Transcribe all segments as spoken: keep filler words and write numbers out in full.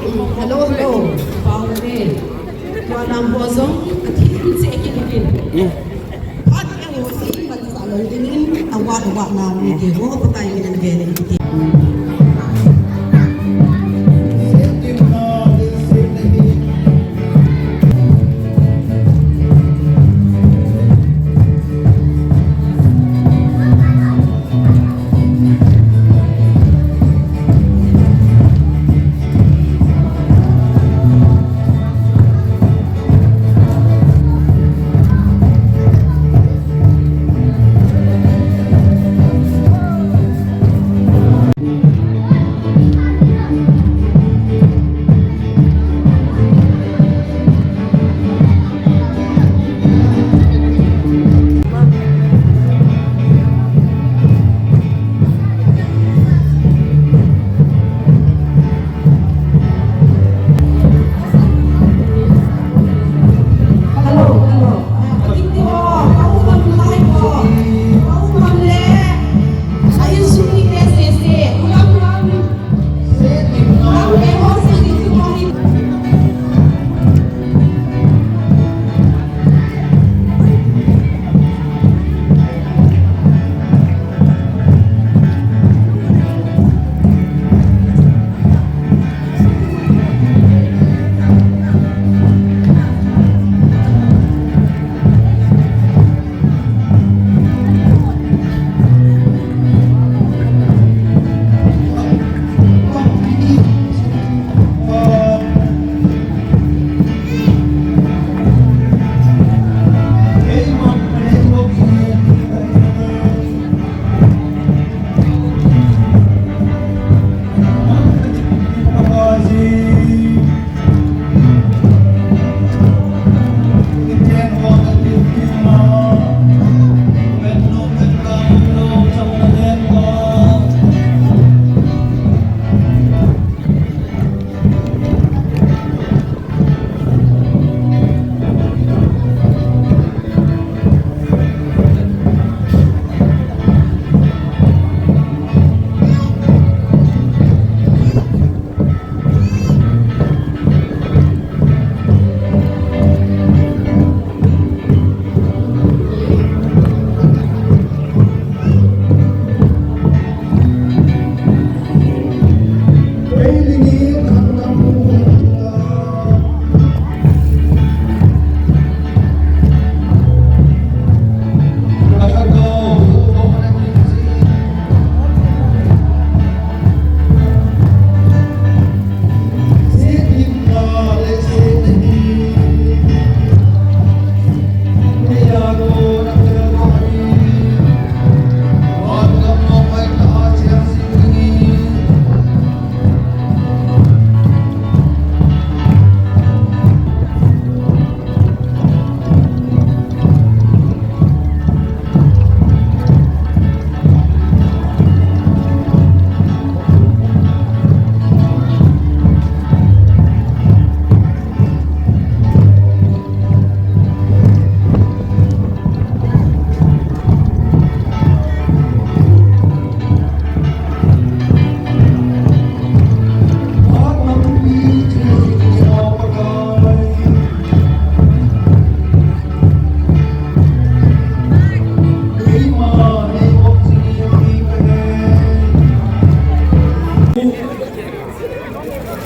Hello, hello. Pau le. Tua nam ho jong, a thi kun se ki kin. Phat ke ho si, man sa lo ding in, a wat, a wat na mi ke ho, Pakai min in ve le ki.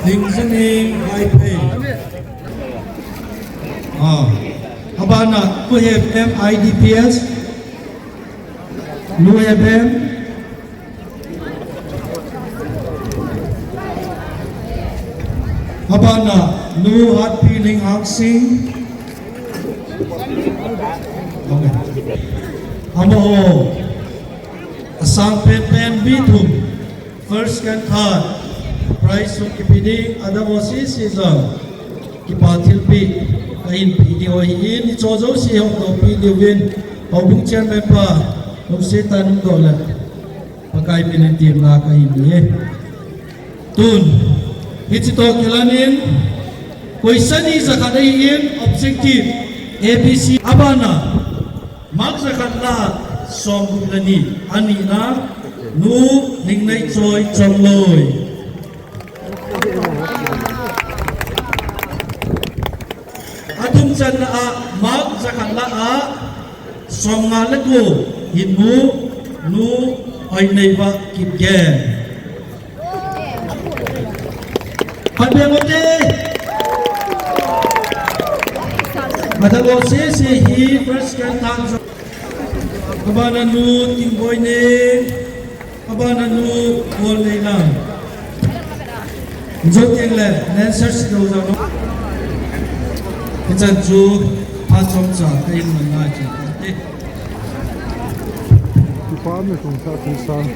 Hingzaneng Vaiphei. Ah, abana, Nu Hebem I D P S. Nu Hebem. Abana, Nu Hatpi Linghangsing. Amen. Amaho, asang penpen mi thum. First, second, third prize hung kipe ding, adang ho sese jong kipa thilpeh kahin pe diu ahin, hiche jouse hung dohpeh diuvin, houbung chairman pa, Lungsetan hung doh le Pakai minin temna kahin nei e. Tun, hiche toh kilan in, question ni jakhat ahin, objective, A B C, abana, mark jakhat lah a somgup le ni, anina, Nu Lingneitchoi Chongloi. Mark jakhat lah a, somnga le ko, hinu, nu, Hoineiva Kipgen. Phatbeng ute. Mathalo sese hi first kan thang sa. Abana nu Tingboi ne. Abana nu Bolneilang. Joteng le, nen search do jang. Hichan chu phat chomcha kahin man ngai chu. Kipa mi kong sa thu sang.